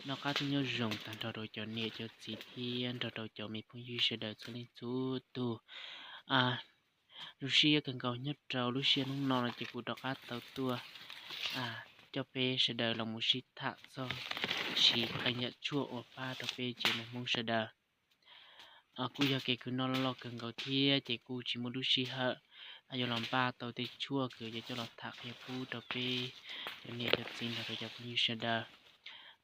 Noj qab tuaj nyob zoo tag nrho rau cov niam cov txiv thiab nrog rau cov me phooj ywg sawv daws txhua leej txhua tus. Zoo siab kawg nkaus nyob rau lub sij hawm hnub no no ces kuv rov qab tau tuaj coj peb sawv daws los mus sib tham txog siv qee yam tshuaj uas pab rau peb tsev neeg Hmoob sawv daws. Kuj yog kev kws noj loj loj kawg nkaus thiab ces kuj tsis muaj lub sij hawm yuav los npaj tau tej tshuaj kws yuav coj los tham qhia pub rau peb cov niam cov txiv nrog rau cov phooj ywg sawv daws.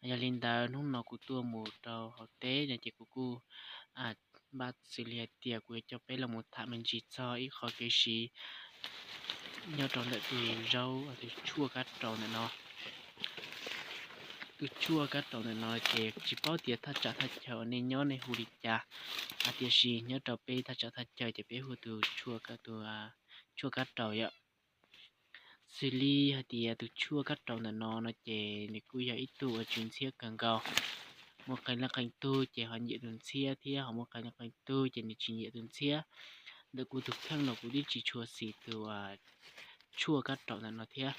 Yog li ntawd hnub no kuv tuaj mus rau hauv teb no ces kuv kuj npaj xws li hais tias kuv yuav coj peb los mus tham me ntsis txog ib qho kev siv nyob rau ntawm tus zaub tus tshuaj kab raus ntawm no. Tus tshuaj kab raus ntawm no ces tsis paub tias thaj tsam thaj chaw uas nej nyob nej hu li cas, tiam sis nyob rau peb thaj tsam thaj chaw ces peb hu tus tshuaj kab raus yom. Xws li hais tias tus tshuaj kab raus ntawm no no ces nws kuj yog ib tug uas tsw ntxhiab kawg nkaus. Muaj qee leej qee tug ces ho nyiam tus ntxhiab thiab ho muaj qee leej qee tug ces nws tsis nyiam tus ntxhiab. Ntawm kuv tus kheej no kuv twb tsis tshua xis tus tshuaj kab raus ntawm no thiab.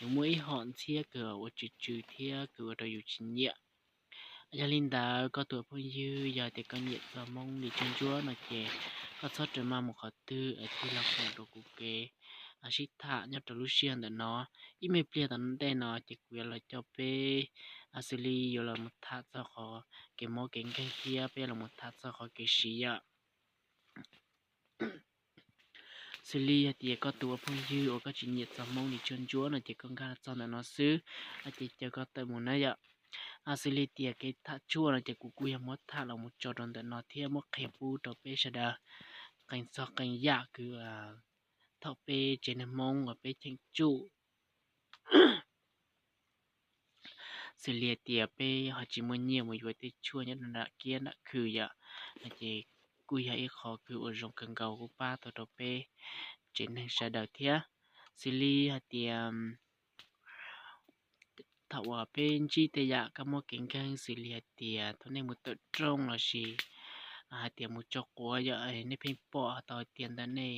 Nws muaj ib hom ntxhiab kws ua tsw tsw thiab kws ua rau yus tsis nyiam. Yog li ntawd koj tus phooj ywg yog tias koj nyiam txog Hmoob li tshuaj ntsuab no ces koj txhob rawm maj mus qhov twg es tig los koom rau kuv kev sib tham nyob rau lub sij hawm ntawm no. Ib me pliag tom ntej no ces kuv yuav los coj peb xws li yuav los mus tham txog qhov kev mob kev nkeeg thiab peb los mus tham txog qhov kev siv yom. Xws li hais tias koj tus ua phooj ywg uas koj tsis nyiam txog Hmoob li tshuaj ntsuab no ces koj nkag txog ntawm no xwb, ces caw koj tawm mus na yom. Xws li tias kev tham tshuaj no ces kuv kuj yog muab tham los mus tso rau ntawm no thiab muab qhia pub rau peb sawv daws qee txog qee yam kws thaum peb tsev neeg Hmoob uas peb cheem tsum. Xws li tias peb ho tsis muaj nyiaj mus yuav tej tshuaj nyob rau nram kiab nram khw yom, no ces kuj yog ib qho kws ua zoo kawg nkaus kuj pab tau rau peb tsev neeg sawv daws thiab. Xws li hais tias thaum uas peb ntsib tej yam kab mob kev nkeeg xws li hais tias thaum nej mus tawm rooj lossis hais tias mus tso quav yom, nej pheej pom tau hais tias ntawm nej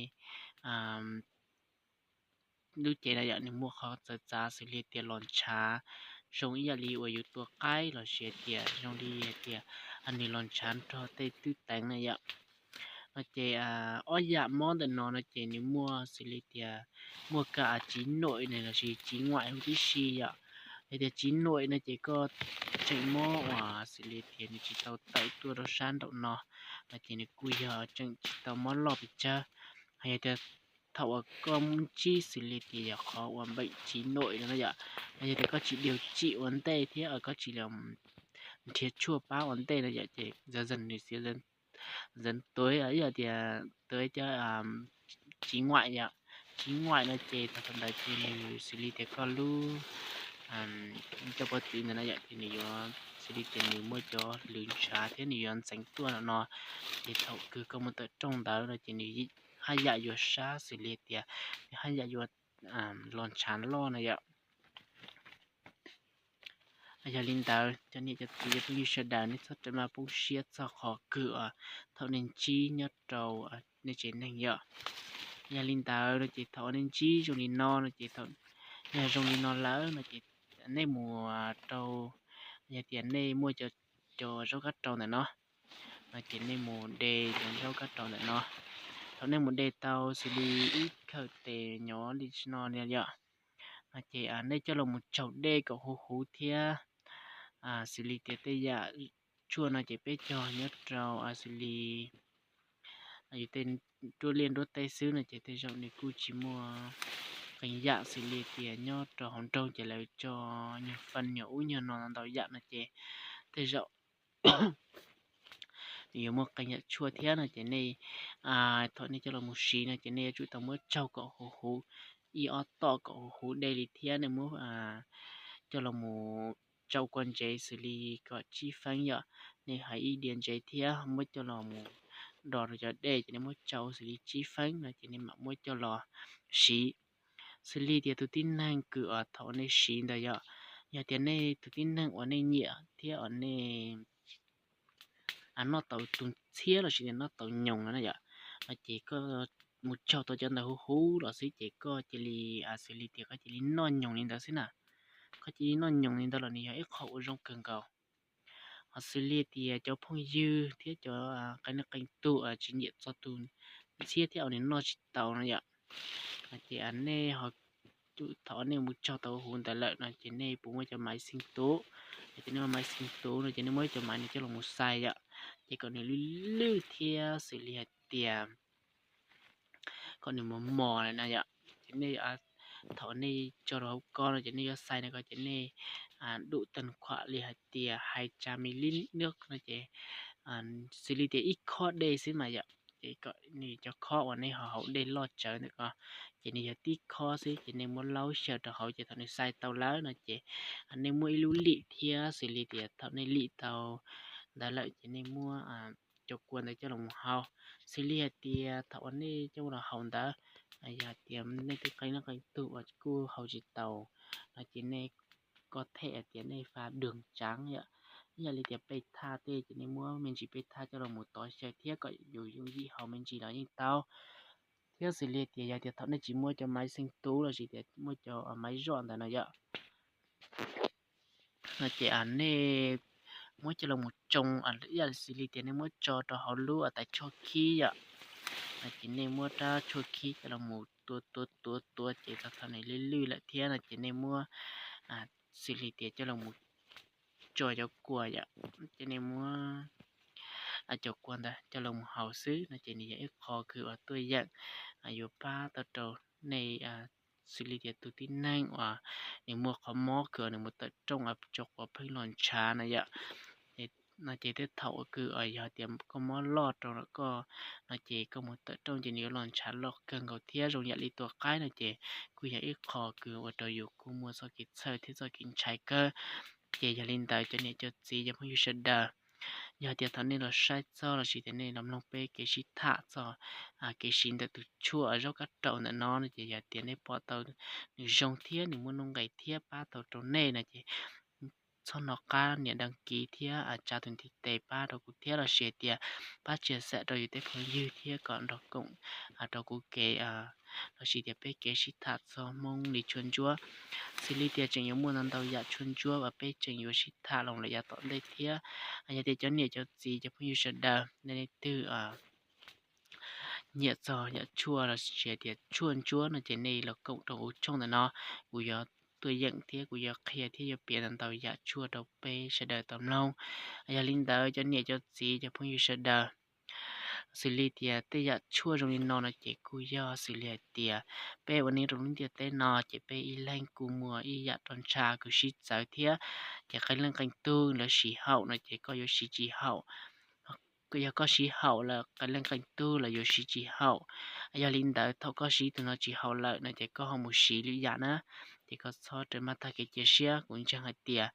lub cev no yom nws muaj qhov txawv txav xws li tias los ntshav zoo ib yam li uas yus tua qaib lossis hais tias zoo li hais tias nws los ntshav nrog tej twb teev na yom. No ces ob yam mob ntawm no no ces nws muaj xws li tias muaj kab txiv nuam lossis txiv nguaim huv tib si yom. Yog tias txiv nuam no ces koj tseem mob uas xws li tias nws tsis tau tawm tuaj rau sab nraum no, no ces nws kuj yog tseem tsis tau mob loj pes tsawg. Yog tias thaum uas koj ntsib xws li tias yog qhov uas npeem txiv nuam no yom, yog tias koj tsis điều trị ua ntej thiab koj tsis nrhiav tshuaj pab ua ntej no yom ces dần dần nws sẽ dẫn tới ib yam tias tới cov txiv ngoại yom. Txiv ngoại no ces thaum thaum ntawd ces nws xws li tias koj lub cov pob tw ntawd no yom ces nws yuav xws li tias nws muaj cov hlwv ntshav thiab nws yuav ntxeev tuaj no no. Ces thaum kws koj mus tawm rooj ntawd no ces nws haj yam yuav sab xws li tias nws haj yam yuav los ntshav loj no yom. Yog li ntawd cov niam cov txiv cov phooj ywg sawv daws nej txhob rawm maj poob siab txog qhov kws thaum nej ntsib nyob rau nej tsev neeg yom. Yog li ntawd no ces thaum nej ntsib zoo li no no ces thaum yog zoo li no lawm no ces nej mus rau, yog tias nej muaj cov zaub kab rau ntawm no, no ces nej mus de cov zaub kab rau ntawm no. Thaum nej mus de tau xws li ib khawm tes nyob li no yom, no ces nej coj los mus tsaug dej kom huv huv thiab xws li tias tej yam tshuaj no ces peb cog nyob rau xws li yus tej nruab liaj nruab teb xwb no ces tej zaum nws kuj tsis muaj qee yam xws li tias nyob rau hauv nroog ces lawv tso nyuag faj nyuag ub nyuag no ntau yam no ces tej zaum nws yuav muaj qee yam tshuaj thiab no ces nej thaum nej coj los mus siv no ces nej yuav tsum tau muab tsaug kom huv huv, ib ob tom kom huv huv dej li thiab nej muab coj los mus tsau kua ntsev xws li kom tsib feeb yom. Nej hais ib diav ntsev thiab muab coj los mus do rau cov dej ces nej muab tsau xws li tsib feeb no ces nej mam muab coj los siv. Xws li tias tus tib neeg kws thaum nej siv ntawd yom, yog tias nej tus tib neeg uas nej nyiam thiab uas nej noj tau tus ntxhiab lossis tias noj tau nyoos no na yom, no ces koj mus tsaug tau cov ntawd huv huv los xwb ces koj cia li xws li tias koj cia li noj nyoos li ntawd xwb na. Koj cia li noj nyoos li ntawd los nws yog ib qho ua zoo kawg nkaus. Ho xws li tias cov phooj ywg thiab cov qee leej qee tug tsis nyiam txog tus ntxhiab thiab uas nws noj tsis tau no yom, ces nej, thaum nej mus tso tau huv ntawd lawm no ces nej puas muaj cov maiv xeej tuv, ces nej muaj maiv xeej tuv no ces nej muab cov maiv no coj los mus xais yom, ces kom nws lwj lwj thiab xws li hais tias kom nws mos mos lawm na yom. Ces nej, thaum nej tso rau hauv ko no ces nej yuav xais no ko ces nej dub tag khuam li hais tias hai trăm ml no ces xws li tias ib khob dej xwb mas yom, ces kom nws cov khob uas nej ho haus dej loj tsawv ntawm ko ces nws yog tib khob xwb ces nej muab laub xyaw rau hauv ces thaum nws xais tau lawm no ces nej muab ib lub lim thiab xws li tias thaum nej lim tau ntawd lawm ces nej muab cov kua ntawd coj los mus haus. Xws li hais tias thaum uas nej coj los haus ntawd, yog hais tias nej twb qee leej qee tug uas kuj haus tsis tau no ces nej có thể hais tias nej pha đường trắng yom, ib yam li tias pej thaj tej ces nej muab me ntsis pej thaj coj los mus tov xyaw thiab kom yus yooj yim haus me ntsis los yeej tau. Thiab xws li tias yog tias thaum nej tsis muaj cov maiv xeej tuv lossis tias muaj cov maiv zoj ntawd no yom, no ces nej muab coj los mus tsoo, ib yam xws li tias nej muab tso rau hauv lub tais tshuaj khib yom, no ces nej muab rab tshuaj khib coj los mus tuav tuav tuav tuav ces txog thaum nws lwj lwj lawm thiab no ces nej muab xws li tias coj los mus tso cov kua yom, ces nej muab cov kua ntawd coj los mus haus xwb no ces nws yog ib qho kws uas tuaj yeem yuav pab tau rau nej, xws li tias tus tib neeg uas nws muaj qhov mob kws nws mus tawm rooj tso quav pheej los ntshav na yom, no ces tej thaum uas kws yog tias koj mob loj rau koj no ces koj mus tawm rooj ces nws yuav los ntshav loj kawg nkaus thiab zoo yam li tua qaib no ces kuj yog ib qho kws ua rau yus kuj muaj txoj kev txhawj thiab txoj kev ntshai kawg. Ces yog li ntawd cov niam cov txiv cov phooj ywg sawv daws, yog tias thaum nej los saib txog lossis tias nej los mloog peb kev sib tham txog kev siv ntawm tus tshuaj zaub kab raum ntawm no no ces yog tias nej pom tau nws zoo thiab nws muaj nuj nqis thiab pab tau rau nej no ces txhob hnov qab nias đăng ký thiab tsa tus ntiv tes pab rau kuv thiab lossis hais tias pab chia sẻ rau yus tej phooj ywg thiab kom nrog koom rau kuv kev lossis tias peb kev sib tham txog Hmoob li tshuaj ntsuab. Xws li tias tseem yuav muaj ntau ntau yam tshuaj ntsuab uas peb tseem yuav sib tham los lawm yav tom ntej thiab. Yog tias cov niam cov txiv cov phooj ywg sawv daws nej leej twg nyiam txog yam tshuaj lossis tias tshuaj ntsuab no ces nej los koom rau kuv tshooj ntawm no, kuv yuav tuaj yeem thiab kuv yuav qhia thiab yuav piav ntau ntau yam tshuaj rau peb sawv daws tau mloog. Yog li ntawd cov niam cov txiv cov phooj ywg sawv daws, xws li tias tej yam tshuaj zoo li no no ces kuj yog xws li hais tias peb ua neej rau lub ntiaj teb no ces peb ib leeg kuj muaj ib yam roj ntsha kws sib txawv thiab, ces qee leej qee tug lawv siv haum no ces koj yuav siv tsis haum. Yog koj siv haum lawm qee leej qee tug los yuav siv tsis haum. Yog li ntawd thaum koj siv tus no tsis haum lawm no ces koj ho mus siv lwm yam na, ces koj txhob rawm maj tag kev cia siab. Kuv ntseeg hais tias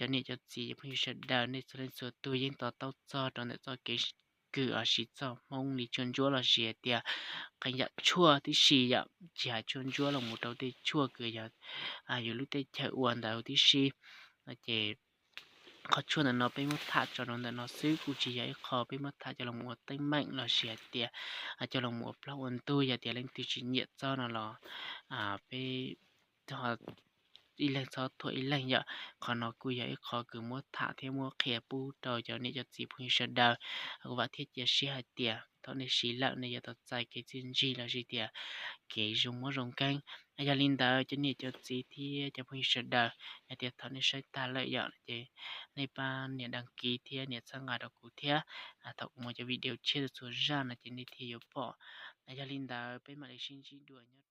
cov niam cov txiv cov phooj ywg sawv daws nej txhua leej txhua tug yeej to taub txog rau ntawm txoj kev kws siv txog Hmoob li tshuaj ntsuab lossis hais tias qee yam tshuaj tib si yom, tsis hais tshuaj ntsuab los mus rau tej tshuaj kws yog yus lub teb chaws ua ntawd tib si no ces qhov tshuaj ntawm no peb muab tham tso rau ntawm no xwb, kuj tsis yog ib qho peb muab tham coj los ua teeb meem lossis hais tias coj los ua plaub ua ntug. Yog tias leej twg tsis nyiam txog no los peb ib leeg txhob thuam ib leeg yom. Qhov no kuj yog ib qho kws muab tham thiab muab qhia pub rau cov niam cov txiv phooj ywg sawv daws. Kuv vam thiab cia siab hais tias thaum nej siv lawm nej yuav tau txais kev txiaj ntsig lossis tias kev zoo mob zoo nkeeg. Yog li ntawd cov niam cov txiv thiab cov phooj ywg sawv daws, yog tias thaum nej saib tag lawm yom ces nej pab nias đăng ký thiab nias txhawb nqa rau kuv thiab, thaum kuv muaj cov video tshiab txhua zaj no ces nej thiaj yuav pom. Yog li ntawd peb mam li sib ntsib dua nyob